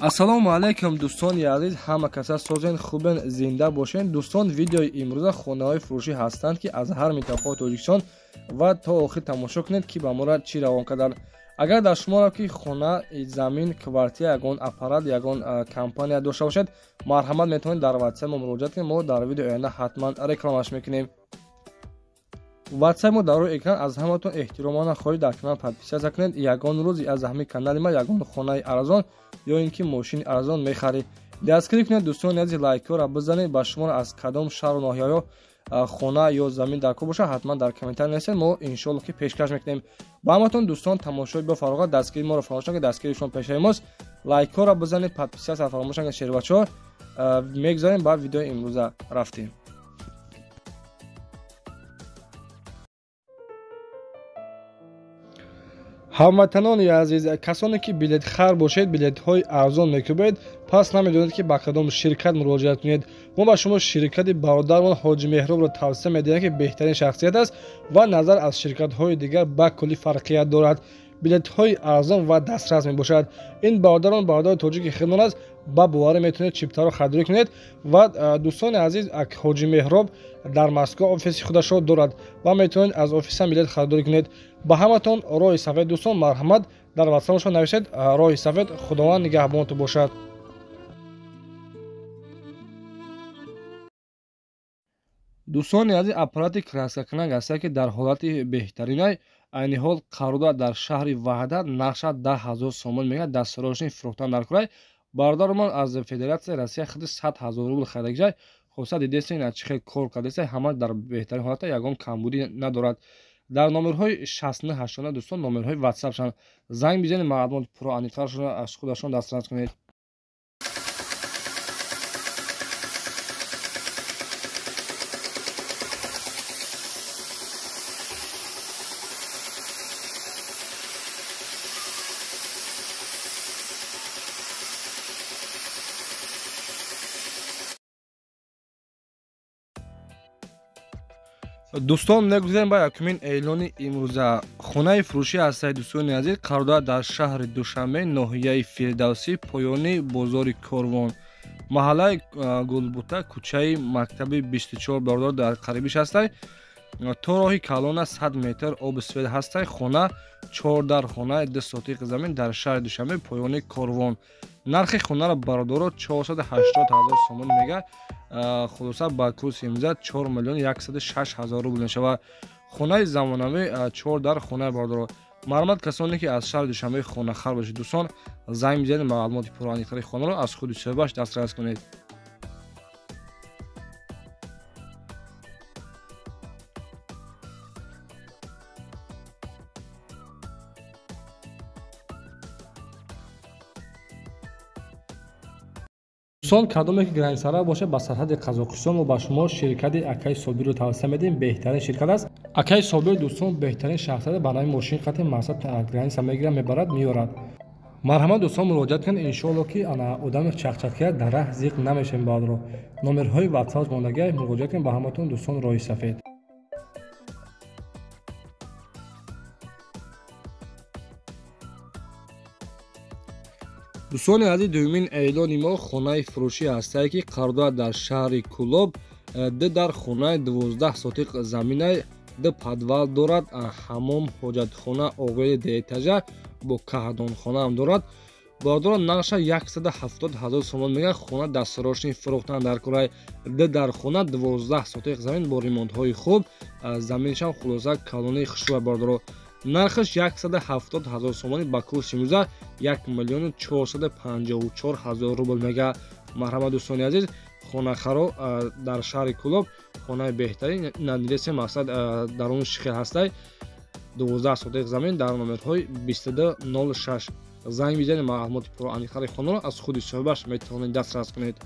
Ассалому алайкум дӯстони азиз, ҳама каса созен, хубен, зинда бошен. Дӯстон, видеои имрӯза хонаҳои фурӯшӣ ҳастанд, ки аз ҳар минтақаи Тоҷикистон ва то охир тамошо кунед, ки ба мора чӣ равон карданд. Агар дар шуморо ки хона, замин, квартира, ягон аппарат, ягон компания дошта бошед, марҳамат метавонед дар WhatsApp мо муроҷиат кунед. Мо дар видеои оянда ҳатман рекламаш мекунем. WhatsApp мо дар рӯи экран. Аз ҳаматон эҳтиромона хоҳиш, дар канал подписаться кунед. Ягон рӯз аз ҳамин канали ма ягон хонаи арзон ё ин ки мошини арзон мехаред. Дастгирӣ кунед дӯстони азиз, лайкҳоро бизанед. Ба шуморо аз кадом шаҳру ноҳияҳо хона ё замин дар кор бошад, ҳатман дар комментарий нависед, мо иншоалло ки пешкаш мекунем. Ба ҳаматон дӯстон тамошои бо фароғат, дастгирии моро фаромӯш накунед, дастгирии шумо пешаи мост. Лайкҳоро бизанед, подписаться фаромӯш накунед, шербачаҳо. Мегузарем ба видеои имрӯза, рафтем. Ҳамватанони азиз, касоне ки билетхар бошед, билетҳои арзон мекӯбед, пас намедонед ки ба кадом ширкат муроҷиат кунед. Мо ба шумо ширкати бародармон Ҳоҷи Меҳробро тавсия медиҳем, ки беҳтарин шахсият аст ва назар аз ширкатҳои дигар ба куллӣ фарқият дорад. Билетҳои арзон ва дастрас мебошад. Ин бародарон бародари тоҷики хидмон аст, ба боварӣ метавонед чиптаро харидорӣ кунед. Ва дӯстони азиз, Ҳоҷи Меҳроб дар Москва офиси худашро дорад ва метавонед аз офисам билет харидорӣ кунед. Ба ҳаматон роҳи сафед дӯстон, марҳамат дар ватсапшон нависед роҳи сафед. Худованд нигаҳбонтон бошад. Дӯстони азиз, аппарати краскакунак ҳаста, ки дар ҳолати беҳтаринай айни ҳол қарор дорад дар шаҳри Ваҳдат. Нархша 10 000 сомон мегӯяд, дастсарошни фурӯхтан дар курай. Бародармон аз Федератсияи Россия худи 100 000 рубл харидагиҷай. Хулоса, дидеста, ин чӣ хел кор кардеста, ҳама дар беҳтарин ҳолата, ягон камбудӣ надорад. Дар номерҳои 69 89 дӯстон, номерҳои ватсапшан занг бизанед, маълумот пурра аниқтаршона аз худашон дастрас кунед. Дӯстон, мегузарем ба якумин эълони имрӯза. Хонаи фурӯшӣ ҳастаи дӯстони азиз, қарор дорад дар шаҳри Душанбе, ноҳияи Фирдавсӣ, поёни бозори Корвон, маҳаллаи Гулбута, кӯчаи мактаби 24. Бародар, дар қарибиш ҳастай, то роҳи калона 100 метр, оби свет ҳастай. Хона чор дар хонаи, 2 сотиқ замин дар шаҳри Душанбе, поёни Корвон. Нархи хонаро бародаро 480 000 сомон мега. Хулоса, ба курси имрӯза 4 миллион 106 ҳазор рубл мешавад. Хонаи замонавӣ, чор дар хонаи бародаро. Марҳамат, касоне ки аз шаҳри Душанбе хонахар бошед, дӯстон, занг бизанед, маълумоти пурра аниқтари хонаро аз худи соҳибаш дастрас кунед. Дӯстон, кадоме ки границара бошад ба сарҳади Қазоқистон, мо ба шумо ширкати акаи Собирро тавсия медиҳем, беҳтарин ширкат аст. Акаи Собир, дӯстон, беҳтарин шахсият, ба нави мошин қати мақсад граница мегирад, мебарад, меорад. Марҳамат дӯстон, муроҷиат кунед. Иншоалло ки ана одами чақчақия дар раҳ зиқ намешавем. Баъдро номерҳои ватсап мондагиа, муроҷиат кунед. Ба ҳаматон дӯстон роҳи сафед. Дӯстони азиз, дуюмин эълони мо хонаи фурӯшӣ ҳастае, ки қарор дорад дар шаҳри Кӯлоб, ду дар хонаи, 12 сотиқ заминай, ду подвал дорад, ҳамом, ҳоҷатхона, оғили дуэтажа бо каҳдонхонаам дорад. Бародарон, нархша 170 000 сомон мегӯяд. Хона дастсарошни фурӯхтан дар курай, ду дар хона, 12 сотиқ замин бо ремонтҳои хуб, заминшам хулоса калонии хушрӯя. Бародаро, нархаш 170 000 сомонӣ, ба курси имрӯза 1 миллиону 454 ҳазор рубл мега. Марҳамат дӯстони азиз, хонахаро дар шаҳри Кӯлоб хонаи беҳтарин надидесе. Мақсад дар он шихел ҳастай, 12 сотиқ замин, дар номерҳои 2206 занг бизанед, маълумоти пурра аниқтари хонаро аз худи соҳибаш метавонед дастрас кунед.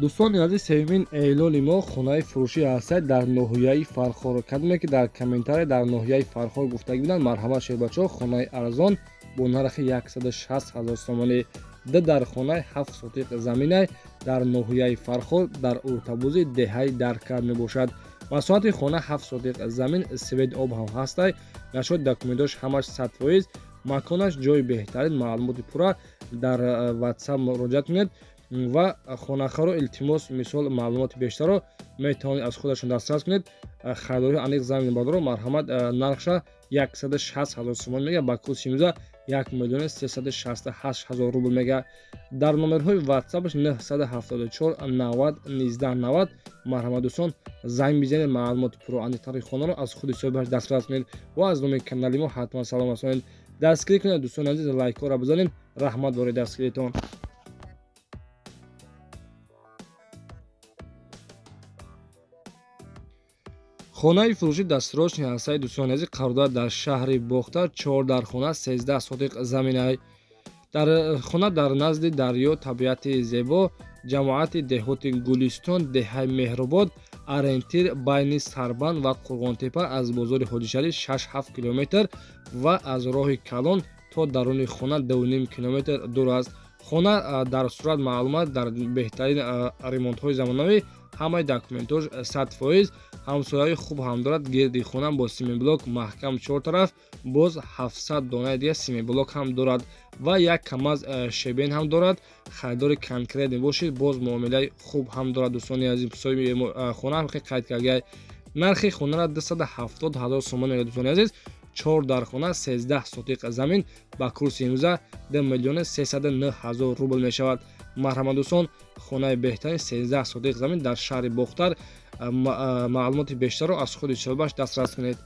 Дӯстони азиз, сеюмин эълони мо хонаи фурӯшӣ ҳастад дар ноҳияи Фархор. Кадоме ки дар комментария дар ноҳияи Фархор гуфтагӣ буданд, марҳамат шербачаҳо, хонаи арзон бо нархи 160 ҳазор сомонӣ, ду дар хонаи, 7 сотиқ заминай дар ноҳияи Фархор, дар Уртабузи, деҳаи Даркар мебошад. Масоҳати хона 7 сотиқ замин, свет об ҳам ҳастай. Нашоди документош ҳамаш 100%. Маконаш ҷои беҳтарин. Маълумоти пурра дар WhatsApp муроҷиат кунед ва хонахаро илтимос мисол маълумоти бештарро метавонед аз худашон дастрас кунед. Харидории аниқ замин бадоро марҳамат. Нархша 160 000 сомон мега, ба курси имрӯза 1 368 000 рубл мега. Дар номерҳои WhatsApp-ш 974 90 19 90 марҳамат дӯстон занг бизанед, маълумоти пурра аниқтари хонаро аз худи соҳибаш дастрас кунед ва аз номи канали мо ҳатман салом расонед. Дастгирӣ кунед дӯстони азиз, лайкҳоро бизанед. Раҳмат барои дастгиритон. Хонаи фурӯшӣ дастрочни ҳастаи дӯстони азиз қарор дорад дар шаҳри Бохтар, 4 дар хона, 13 сотиқ заминай. Дар хона дар назди дарё, табиати зебо, ҷамоати деҳоти Гулистон, деҳаи Меҳробод, ориентир байни Сарбанд ва Қурғонтепа аз бозори Ҳоҷишарӣ 6-7 километр ва аз роҳи калон то даруни хона 2,5 километр дур аст. Хона дар сурат маълумот дар беҳтарин ремонтҳои замонавӣ, ҳамаи документош 100%, ҳамсояи хуб ҳам дорад. Гирди хона бо семиблок маҳкам 4 тараф, боз 700 донаи дига семиблок ҳам дорад ва як камаз шебен ҳам дорад. Харидори конкрет мебошед, боз муомилаи хуб ҳам дорад. Дӯстони азиз, соҳиби хона ҳам қайд карда нархи хонаро 270 000 сомон мегӯяд. Дӯстони азиз, 4 дар хона, 13 сотиқ замин ба курси имрӯза 2 309 000 рубл мешавад. Марҳамат дӯстон, хонаи беҳтарин 13 сотиқ замин дар шаҳри Бохтар. Маълумоти бештарро аз худи соҳибаш дастрас кунед.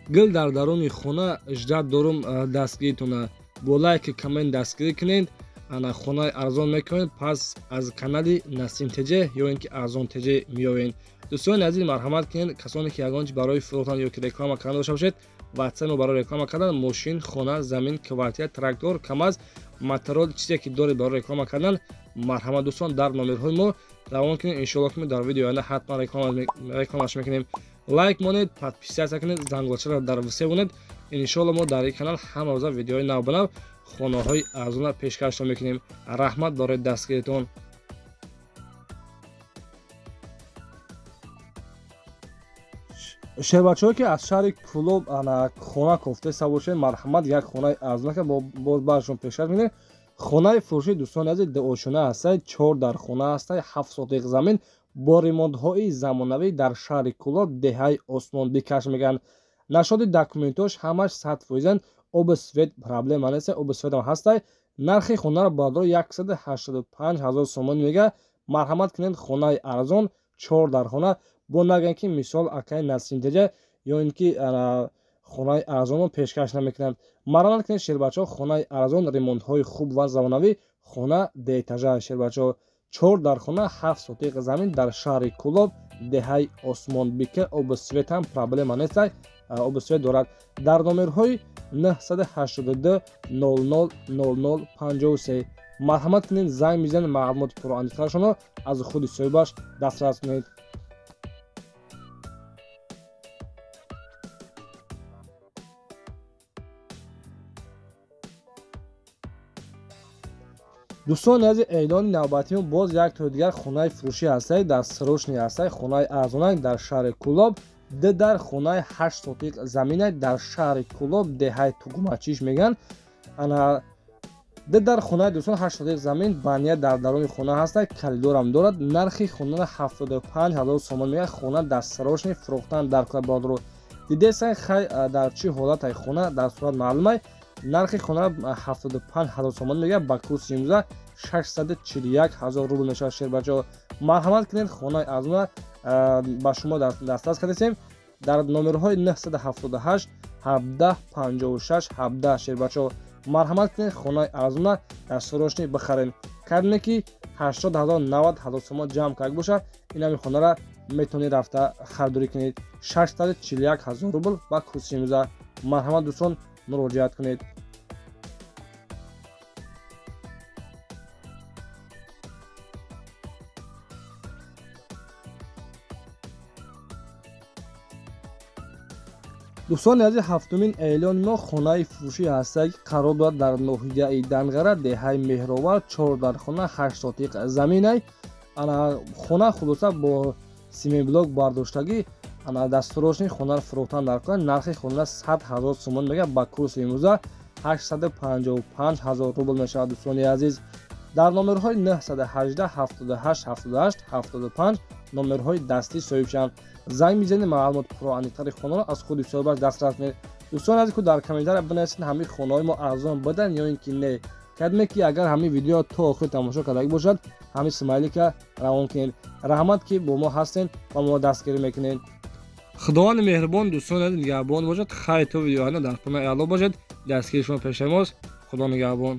Гул дар даруни хона ждат дорум дастгиритона. Бо лайк коммент дастгирӣ кунед. Ана хонаи арзон мекунед, пас аз канали Насим ТЖ ё ин ки Арзон ТЖ меёвед. Дӯстони азиз, марҳамат кунед, касоне ки ягон чи барои фурӯхтан ё ки реклама кардан дошта бошед, WhatsApp мо барои реклама кардан мошин, хона, замин, квартира, трактор, камаз, моторол, чизе ки доред барои реклама кардан, марҳамат дӯстон дар номерҳои мо равон кунед. Иншоаллоҳ ки мо дар видеои оянда ҳатман рекламаш мекунем. Лайк монед, подписаться кунед, зангулчаро дар все монед. Иншоаллоҳ мо дар ин канал ҳама рӯза видеои навбанав хонаҳои арзона пешкашро мекунем. Раҳмат барои дастгиритон. Шербачаҳое ки аз шаҳри Кӯлоб хона кофтеста бошед, марҳамат, як хонаи арзона ки боз баршон пешкаш мекунем. Хонаи фурӯшии дӯстони азиз дуошона ҳастай, 4 дар хона ҳастай, 7 сотиқ замин бо ремонтҳои замонавӣ дар шаҳри Кӯлоб, деҳаи Осмонбикаш мегӯянд. Нашоди документош ҳамаш 100%, об свет проблема нест, об свет ҳам ҳастай. Нархи хонаро бардор 185 000 сомон мега. Марҳамат кунед, хонаи арзон, 4 дар хона. Бо нагӯянд ки мисол акаи Насим ТЖ ё ин ки хонаи арзонро пешкаш намекунанд. Марҳамат кунед шербачаҳо, хонаи арзон, ремонтҳои хуб ва замонавӣ, хона деэтажа шербачаҳо, 4 дар хона, 7 сотиқ замин дар шаҳри Кӯлоб, деҳаи Осмонбика, об свет ҳам проблема нест, об свет дорад. Дар номерҳои 982 00 00 53 марҳамат кунед, занг мизанед, маълумоти пурра аз худи соҳибаш дастрас кунед. Дӯстони азиз, эълони навбатимо боз як тои дигар хонаи фурӯшӣ ҳастай, дар срочни ҳастай, хонаи арзонак дар шаҳри Кӯлоб, д дар хонаи 8 сотиқ замина дар шаҳри Кӯлоб, деҳаи Тугмачиш мегӯянд. Ана д дар хонаи дӯстон 8 сотиқ замин, бания дар даруни хона ҳастай, коридорам дорад. Нархи хонаро 75 000 сомон мегӯяд. Хона дар срочни фурӯхтан дар кӯлоб бародаро. Дидесан хай дар чӣ ҳолатай хона дар сурат маълумай. Нархи хона 75 000 сомон мегӯяд, ба курси имрӯза 641 000 рубл мешавад. Шербачаҳо, марҳамат кунед, хонаи арзона ба шумо дастрас кардесем дар номерҳои 978 17 56 17. Шербачаҳо, марҳамат кунед, хонаи арзона дар срочни бихаред. Кардине ки 80 000 90 000 сомон ҷамъ кард бошад, ин ҳами хонаро метавонед рафта харидорӣ кунед. 641 000 рубл ба курси имрӯза. Марҳамат дӯстон, муроҷиат кунед. Дӯстони азиз, ҳафтумин эълони мо хонаи фурӯшӣ ҳастае ки қарор дорад дар ноҳияи Данғара, деҳаи Меҳровар, 4 дар хона, 8 сотиқ заминай. Ана хона хулоса бо Семиблок бардоштагӣ, ана дастурочни хонаро фурӯхтан дар кунад. Нархи хона 100 ҳазор сомон мега, ба курси имрӯза 855 ҳазор рубл мешавад. Дӯстони азиз, дар номерҳои 918 78 78 75 номерҳои дастӣ соҳиб шаванд, занг мезанед, маълумот пурроаниқтари хонаро аз худи соҳибаш дастрас мекунед. Дӯстони азиз, ку дар комментария бинависед, ҳамин хонаҳои мо арзон будан ё ин ки не. Кадме ки агар ҳамин видео то охир тамошо кардагӣ бошад, ҳамин смайлика равон кунед. Раҳмат, ки бо мо ҳастед ва мо дастгирӣ мекунед. Худованди меҳрубон, дӯстони азиз, нигаҳбон бошад. Хайр, то видеоҳо, дар паноҳи Аллоҳ бошед. Дастгири шумо пешаи мост. Худо нигаҳбон.